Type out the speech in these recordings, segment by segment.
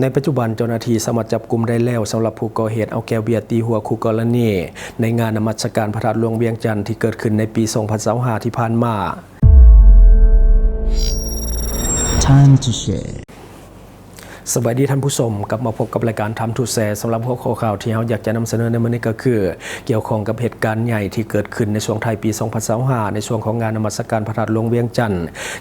ໃນປັດຈຸບັນເຈົ້າໜ້າທີ່ສາມາດຈັບກຸມໄດ້ແລ້ວ ສຳລັບຜູ້ກໍ່ເຫດເອົາແກ້ວເບຍຕີຫົວຄູ່ກໍລະນີ ໃນງານນະມັດສະການພະທາດຫຼວງວຽງຈັນ ທີ່ເກີດຂຶ້ນໃນປີສອງພັນຊາວຫ້າທີ່ຜ່ານມາ. Time to share. ສະບາຍດີທ່ານຜູ້ຊົມ, ກັບມາພົບກັບລາຍການ Time to Share. ສຳລັບຫົວຂໍ້ຂ່າວທີ່ເຮົາຢາກຈະນຳສະເໜີໃນມື້ນີ້ກໍຄື ກ່ຽວຂ້ອງກັບເຫດການໃຫຍ່ທີ່ເກີດຂຶ້ນໃນຊ່ວງທ້າຍປີສອງພັນຊາວຫ້າ ໃນຊ່ວງຂອງງານນະມັດສະການພະທາດຫຼວງວຽງຈັນ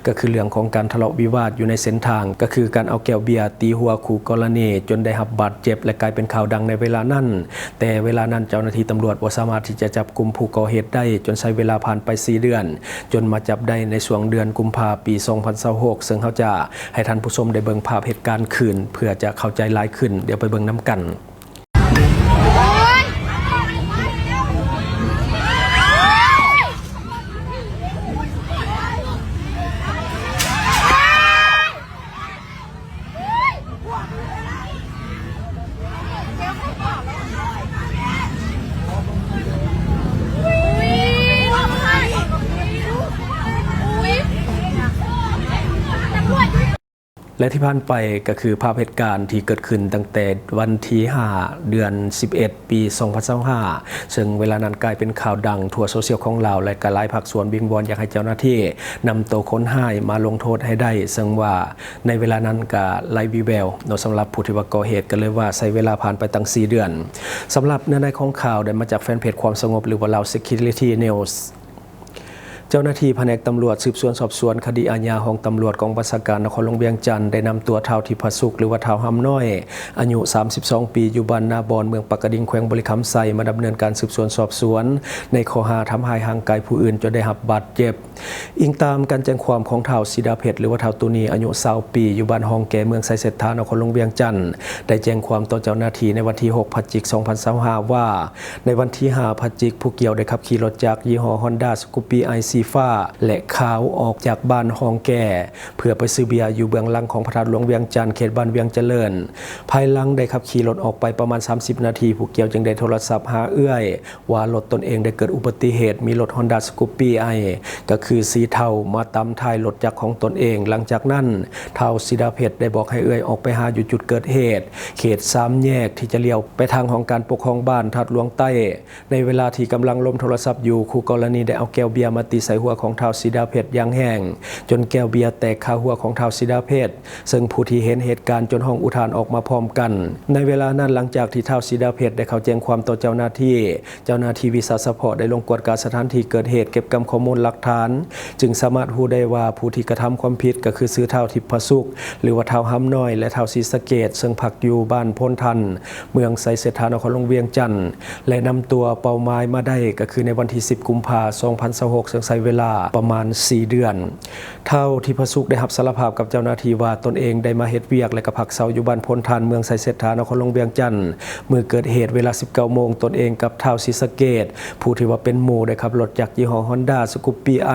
ກໍຄືເລື່ອງຂອງການທະເລາະວິວາດຢູ່ໃນເສັ້ນທາງ ກໍຄືການເອົາແກ້ວເບຍຕີຫົວຄູ່ກໍລະນີ ຈົນໄດ້ຮັບບາດເຈັບ ແລະ ກາຍເປັນຂ່າວດັງໃນເວລານັ້ນ. ແຕ່ເວລານັ້ນເຈົ້າໜ້າທີ່ຕຳຫຼວດບໍ່ສາມາດທີ່ຈະຈັບກຸມຜູ້ກໍ່ເຫດໄດ້ ຈົນໃຊ້ເວລາຜ່ານໄປສີ່ເດືອນ ຈົນມາຈັບໄດ້ໃນຊ່ວງເດືອນກຸມພາປີສອງພັນຊາວຫົກ ເຊິ່ງເຮົາຈະໃຫ້ທ່ານຜູ້ຊົມໄດ້ເບິ່ງພາບເຫດການຄືນ ເພື່ອຈະເຂົ້າໃຈຫຼາຍຂຶ້ນ. ດຽວໄປເບິ່ງນຳກັນ. ແລະ ທີ່ຜ່ານໄປກໍຄືພາບເຫດການທີ່ເກີດຂຶ້ນຕັ້ງແຕ່ວັນທີຫ້າ ເດືອນສິບເອັດ ປີສອງພັນຊາວຫ້າ ເຊິ່ງເວລານັ້ນກາຍເປັນຂ່າວດັງທົ່ວໂຊຊຽວຂອງລາວ ແລະ ກໍຫຼາຍພາກສ່ວນວິງວອນຢາກໃຫ້ເຈົ້າໜ້າທີ່ນຳໂຕຄົນຮ້າຍມາລົງໂທດໃຫ້ໄດ້ ເຊິ່ງວ່າໃນເວລານັ້ນກໍໄຮ້ວີ່ແວວເນາະ ສຳລັບຜູ້ທີ່ວ່າກໍ່ເຫດ ກໍເລີຍວ່າໃຊ້ເວລາຜ່ານໄປຕັ້ງສີ່ເດືອນ. ສຳລັບເນື້ອໃນຂອງຂ່າວໄດ້ມາຈາກແຟນເພຈຄວາມສະຫງົບ ຫຼືວ່າ Lao Security News. ເຈົ້າໜ້າທີ່ພະແນກຕຳຫຼວດສືບສວນສອບສວນຄະດີອາຍາ ຫ້ອງຕຳຫຼວດກອງບັນຊາການນະຄອນຫຼວງວຽງຈັນ ໄດ້ນຳຕົວທ້າວທິບພະສຸກ ຫຼືວ່າທ້າວຫຳນ້ອຍ ອາຍຸສາມສິບສອງປີ ຢູ່ບ້ານນາບອນ ເມືອງປາກກະດິງ ແຂວງບໍລິຄຳໄຊ ມາດຳເນີນການສືບສວນສອບສວນ ໃນຂໍ້ຫາທຳຮ້າຍຮ່າງກາຍຜູ້ອື່ນຈົນໄດ້ຮັບບາດເຈັບ. ອີງຕາມການແຈ້ງຄວາມຂອງທ້າວສີດາເພັດ ຫຼືວ່າທ້າວຕູນີ ອາຍຸຊາວປີ ຢູ່ບ້ານຮ່ອງແກ ເມືອງໄຊເສດຖາ ນະຄອນຫຼວງວຽງຈັນ ໄດ້ແຈ້ງຄວາມຕໍ່ເຈົ້າໜ້າທີ່ໃນວັນທີຫົກ ພະຈິກ ສອງພັນຊາວຫ້າ ວ່າ ໃນວັນທີຫ້າ ພະຈິກ ຜູ້ກ່ຽວໄດ້ຂັບຂີ່ລົດຈັກຍີ່ຫໍ້ຮອນດ້າສະກຸບປີໄອສີຟ້າ ແລະ ຂາວ ອອກຈາກບ້ານຮ່ອງແກ ເພື່ອໄປຊື້ເບຍຢູ່ເບື້ອງຫຼັງຂອງພະທາດຫຼວງວຽງຈັນ ເຂດບ້ານວຽງຈະເລີນ. ພາຍຫຼັງໄດ້ຂັບຂີ່ລົດອອກໄປປະມານສາມສິບນາທີ ຜູ້ກ່ຽວຈຶ່ງໄດ້ໂທລະສັບຫາເອື້ອຍວ່າລົດຕົນເອງໄດ້ເກີດອຸບັດຕິເຫດ ມີລົດຮອນດ້າສະກຸບປີໄອ ກໍຄືສີເທົາ ມາຕຳທ້າຍລົດຈັກຂອງຕົນເອງ. ຫຼັງຈາກນັ້ນ ທ້າວສີດາເພັດໄດ້ບອກໃຫ້ເອື້ອຍອອກໄປຫາຢູ່ຈຸດເກີດເຫດ ເຂດສາມແຍກທີ່ຈະລ້ຽວໄປທາງຫ້ອງການປົກຄອງບ້ານທາດຫຼວງໃຕ້. ໃນເວລາທີ່ກຳລັງລົມໂທລະສັບຢູ່ ຄູ່ກໍລະນີໄດ້ເອົາແກ້ວເບຍມາຕີໃສ່ຫົວຂອງທ້າວສີດາເພັດຢ່າງແຮງ ຈົນແກ້ວເບຍແຕກຄາຫົວຂອງທ້າວສີດາເພັດ ເຊິ່ງຜູ້ທີ່ເຫັນເຫດການຈົນຮ້ອງອຸທານອອກມາພ້ອມກັນ. ໃນເວລານັ້ນ ຫຼັງຈາກທີ່ທ້າວສີດາເພັດໄດ້ເຂົ້າແຈ້ງຄວາມຕໍ່ເຈົ້າໜ້າທີ່, ເຈົ້າໜ້າທີ່ວິຊາສະເພາະໄດ້ລົງກວດກາສະຖານທີ່ເກີດເຫດ, ເກັບກຳຂໍ້ມູນຫຼັກຖານ, ຈຶ່ງສາມາດຮູ້ໄດ້ວ່າຜູ້ທີ່ກະທຳຄວາມຜິດກໍຄືຊື່ທ້າວທິບພະສຸກ ຫຼືວ່າທ້າວຫຳນ້ອຍ ແລະ ທ້າວສີສະເກດ ເຊິ່ງພັກຢູ່ບ້ານໂພນທັນ ເມືອງໄຊເສດຖາ ນະຄອນຫຼວງວຽງຈັນ ແລະ ນຳຕົວເປົ້າໝາຍມາໄດ້ກໍຄືໃນວັນທີສິບ ກຸມພາ ສອງພັນຊາວຫົກ ເຊິ່ງໃຊ້ເວລາປະມານສີ່ເດືອນ. ທ້າວທິບພະສຸກໄດ້ຮັບສາລະພາບກັບເຈົ້າໜ້າທີ່ວ່າ ຕົນເອງໄດ້ມາເຮັດວຽກ ແລະ ກໍພັກເຊົາຢູ່ບ້ານໂພນທັນ ເມືອງໄຊເສດຖາ ນະຄອນຫຼວງວຽງຈັນ. ມື້ເກີດເຫດເວລາສິບເກົ້າໂມງ ຕົນເອງກັບທ້າວສີສະເກດ ຜູ້ທີ່ວ່າເປັນໝູ່ ໄດ້ຂັບລົດຈັກຍີ່ຫໍ້ຮອນດ້າສະກຸບປີໄອ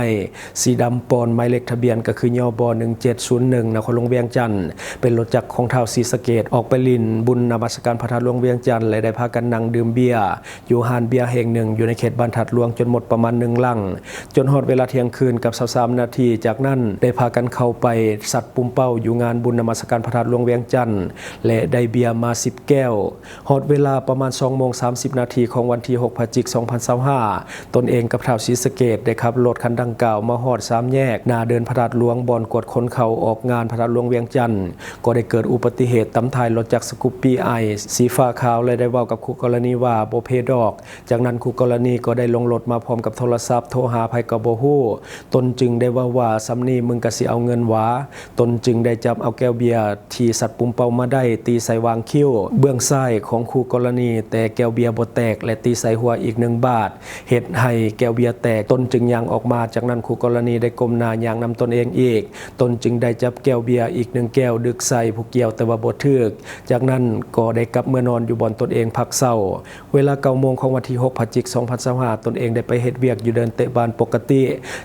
ສີດຳປ່ອນ ໝາຍເລກທະບຽນກໍຄື ຍບ ໜຶ່ງເຈັດສູນໜຶ່ງ ນະຄອນຫຼວງວຽງຈັນ ເປັນລົດຈັກຂອງທ້າວສີສະເກດ ອອກໄປຫຼິ້ນບຸນນະມັດສະການພະທາດຫຼວງວຽງຈັນ ແລະ ໄດ້ພາກັນນັ່ງດື່ມເບຍຢູ່ຮ້ານເບຍແຫ່ງໜຶ່ງ ຢູ່ໃນເຂດບ້ານທາດຫຼວງ ຈົນໝົດປະມານໜຶ່ງລັງ ຈົນຮອດເວລາທ່ຽງຄືນກັບຊາວສາມນາທີ. ຈາກນັ້ນໄດ້ພາກັນເຂົ້າໄປສັດປຸ່ມເປົ້າຢູ່ງານບຸນນະມັດສະການພະທາດຫຼວງວຽງຈັນ ແລະ ໄດ້ເບຍມາສິບແກ້ວ. ຮອດເວລາປະມານສອງໂມງສາມສິບນາທີຂອງວັນທີຫົກ ພະຈິກ ສອງພັນຊາວຫ້າ ຕົນເອງກັບທ້າວສີສະເກດໄດ້ຂັບລົດຄັນດັ່ງກ່າວມາຮອດສາມແຍກໜ້າເດີ່ນພະທາດຫຼວງ ບ່ອນກວດຄົນເຂົ້າອອກງານພະທາດຫຼວງວຽງຈັນ ກໍໄດ້ເກີດອຸບັດຕິເຫດຕຳທ້າຍລົດຈັກສະກຸບປີໄອ ສີຟ້າຂາວ ແລະ ໄດ້ເວົ້າກັບຄູ່ກໍລະນີວ່າບໍ່ເພດອກ. ຈາກນັ້ນຄູ່ກໍລະນີກໍໄດ້ລົງລົດມາພ້ອມກັບໂທລະສັບ ໂທຫາໃຜກໍບໍ່ຮູ້. ຕົນຈຶ່ງໄດ້ເວົ້າວ່າ ສ່ຳນີ້ມຶງກະຊິເອົາເງິນຫວາ? ຕົນຈຶ່ງໄດ້ຈັບເອົາແກ້ວເບຍ ທີ່ສັດປຸ່ມເປົ້າມາໄດ້ຕີໃສ່ຫວ່າງຄິ້ວເບື້ອງຊ້າຍຂອງຄູ່ກໍລະນີ, ແຕ່ແກ້ວເບຍບໍ່ແຕກ ແລະ ຕີໃສ່ຫົວອີກໜຶ່ງບາດ ເຮັດໃຫ້ແກ້ວເບຍແຕກ. ຕົນຈຶ່ງຍ່າງອອກມາ, ຈາກນັ້ນຄູ່ກໍລະນີໄດ້ກົ້ມໜ້າຍ່າງນຳຕົນເອງອີກ. ຕົນຈຶ່ງໄດ້ຈັບແກ້ວເບຍອີກໜຶ່ງແກ້ວດຶກໃສ່ຜູ້ກ່ຽວ, ແຕ່ວ່າບໍ່ຖືກ. ຈາກນັ້ນກໍໄດ້ກັບເມືອນອນຢູ່ບ່ອນຕົນເອງພັກເຊົາ. ເວລາເກົ້າໂມງຂອງວັນທີຫົກ ພະຈິກ ສອງພັນຊາວຫ້າ ຕົນເອງໄດ້ໄປເຮັດວຽກຢູ່ເດີ່ນເຕະບານປົກກະ ຕິ.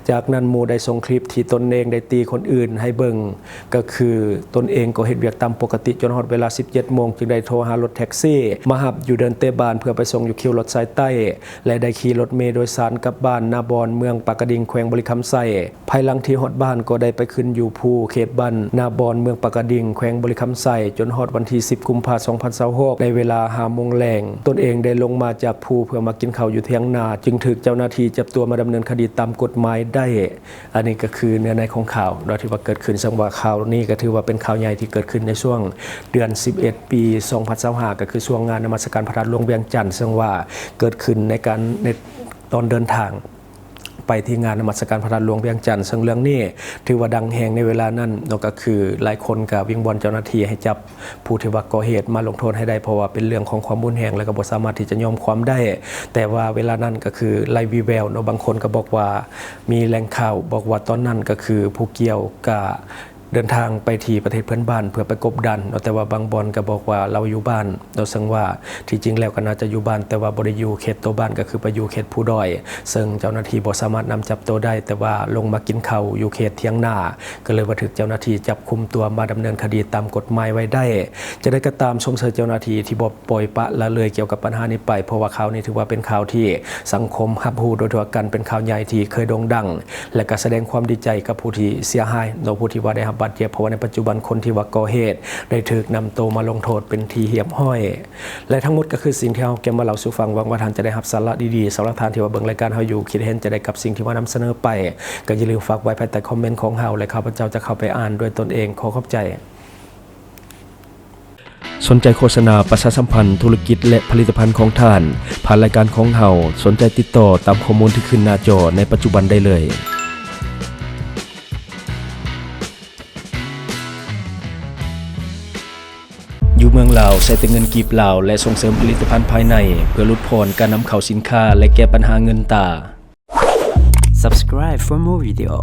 ຈາກນັ້ນໝູ່ໄດ້ສົ່ງຄລິບທີ່ຕົນເອງໄດ້ຕີຄົນອື່ນໃຫ້ເບິ່ງ ກໍຄືຕົນເອງກໍເຮັດວຽກຕາມປົກກະຕິ ຈົນຮອດເວລາສິບເຈັດໂມງ ຈຶ່ງໄດ້ໂທຫາລົດແທັກຊີມາຮັບຢູ່ເດີ່ນເຕບ້ານ ເພື່ອໄປສົ່ງຢູ່ຄິວລົດສາຍໃຕ້ ແລະ ໄດ້ຂີ່ລົດເມໂດຍສານກັບບ້ານນາບອນ ເມືອງປາກກະດິງ ແຂວງບໍລິຄຳໄຊ. ພາຍຫຼັງທີ່ຮອດບ້ານກໍໄດ້ໄປຂຶ້ນຢູ່ພູເຂດບ້ານນາບອນ ເມືອງປາກກະດິງ ແຂວງບໍລິຄຳໄຊ ຈົນຮອດວັນທີສິບ ກຸມພາ ສອງພັນຊາວຫົກ ໃນເວລາຫ້າໂມງແລງ ຕົນເອງໄດ້ລົງມາຈາກພູເພື່ອມາກິນເຂົ້າຢູ່ຖຽງນາ ຈຶ່ງຖືກເຈົ້າໜ້າທີ່ຈັບຕົວມາດຳເນີນຄະດີຕາມກົດໝາຍໄດ້. ອັນນີ້ກໍຄືເນື້ອໃນຂອງຂ່າວເນາະ ທີ່ວ່າເກີດຂຶ້ນ. ເຊິ່ງວ່າຂ່າວນີ້ກໍຖືວ່າເປັນຂ່າວໃຫຍ່ທີ່ເກີດຂຶ້ນໃນຊ່ວງເດືອນສິບເອັດ ປີສອງພັນຊາວຫ້າ ກໍຄືຊ່ວງງານນະມັດສະການພະທາດຫຼວງວຽງຈັນ ເຊິ່ງວ່າເກີດຂຶ້ນໃນການ ໃນຕອນເດີນທາງ ໄປທີ່ງານນະມັດສະການພະທາດຫຼວງວຽງຈັນ. ເຊິ່ງເລື່ອງນີ້ຖືວ່າດັງແຮງໃນເວລານັ້ນເນາະ ກໍຄືຫຼາຍຄົນກໍວິງວອນເຈົ້າໜ້າທີ່ໃຫ້ຈັບຜູ້ທີ່ວ່າກໍ່ເຫດມາລົງໂທດໃຫ້ໄດ້ ເພາະວ່າເປັນເລື່ອງຂອງຄວາມຮຸນແຮງ ແລະ ກໍບໍ່ສາມາດທີ່ຈະຍອມຄວາມໄດ້. ແຕ່ວ່າເວລານັ້ນກໍຄືໄຮ້ວີ່ແວວເນາະ, ບາງຄົນກໍບອກວ່າ ມີແຫຼ່ງຂ່າວບອກວ່າຕອນນັ້ນກໍຄືຜູ້ກ່ຽວກໍ ເດີນທາງໄປທີ່ປະເທດເພື່ອນບ້ານເພື່ອໄປກົບດັນເນາະ, ແຕ່ວ່າບາງບ່ອນກໍບອກວ່າລາວຢູ່ບ້ານເນາະ, ເຊິ່ງວ່າທີ່ຈິງແລ້ວກໍໜ້າຈະຢູ່ບ້ານ ແຕ່ວ່າບໍ່ໄດ້ຢູ່ເຂດຕົວບ້ານ ກໍຄືໄປຢູ່ເຂດພູດອຍ, ເຊິ່ງເຈົ້າໜ້າທີ່ບໍ່ສາມາດນຳຈັບໂຕໄດ້, ແຕ່ວ່າລົງມາກິນເຂົ້າຢູ່ເຂດຖຽງນາ ກໍເລີຍວ່າຖືກເຈົ້າໜ້າທີ່ຈັບຄຸມຕົວມາດຳເນີນຄະດີຕາມກົດໝາຍໄວ້ໄດ້. ຈັ່ງໃດກໍຕາມ, ຊົມເຊີຍເຈົ້າໜ້າທີ່ທີ່ບໍ່ປ່ອຍປະລະເລີຍກ່ຽວກັບບັນຫານີ້ໄປ, ເພາະວ່າຂ່າວນີ້ຖືວ່າເປັນຂ່າວທີ່ສັງຄົມຮັບຮູ້ໂດຍທົ່ວກັນ, ເປັນຂ່າວໃຫຍ່ທີ່ເຄີຍໂດ່ງດັງ. ແລະ ກໍສະແດງຄວາມດີໃຈກັບຜູ້ທີ່ເສຍຫາຍເນາະ, ຜູ້ທີ່ວ່າໄດ້ຮັບບາດເຈັບ, ເພາະວ່າໃນປັດຈຸບັນຄົນທີ່ວ່າກໍ່ເຫດໄດ້ຖືກນຳໂຕມາລົງໂທດເປັນທີ່ຮຽບຮ້ອຍ. ແລະ ທັງໝົດກໍຄືສິ່ງທີ່ເຮົາເກັບມາເລົ່າສູ່ຟັງ, ຫວັງວ່າທ່ານຈະໄດ້ຮັບສາລະດີໆ. ສຳລັບທ່ານທີ່ວ່າເບິ່ງລາຍການເຮົາຢູ່, ຄິດເຫັນຈັ່ງໃດກັບສິ່ງທີ່ມານຳສະເໜີໄປ, ກໍຢ່າລືມຝາກໄວ້ພາຍໃຕ້ຄອມເມັນຂອງເຮົາ ແລະ ຂ້າພະເຈົ້າຈະເຂົ້າໄປອ່ານດ້ວຍຕົນເອງ. ຂໍຂອບໃຈ. ສົນໃຈໂຄສະນາປະຊາສຳພັນທຸລະກິດ ແລະ ຜະລິດຕະພັນຂອງທ່ານ ຜ່ານລາຍການຂອງເຮົາ, ສົນໃຈຕິດຕໍ່ຕາມຂໍ້ມູນທີ່ຂຶ້ນໜ້າຈໍໃນປັດຈຸບັນໄດ້ເລີຍ. ຢູ່ເມືອງລາວ ໃຊ້ແຕ່ເງິນກີບລາວ ແລະ ສົ່ງເສີມຜະລິດຕະພັນພາຍໃນ ເພື່ອຫຼຸດຜ່ອນການນຳເຂົ້າສິນຄ້າ ແລະ ແກ້ບັນຫາເງິນຕາ. Subscribe for more video.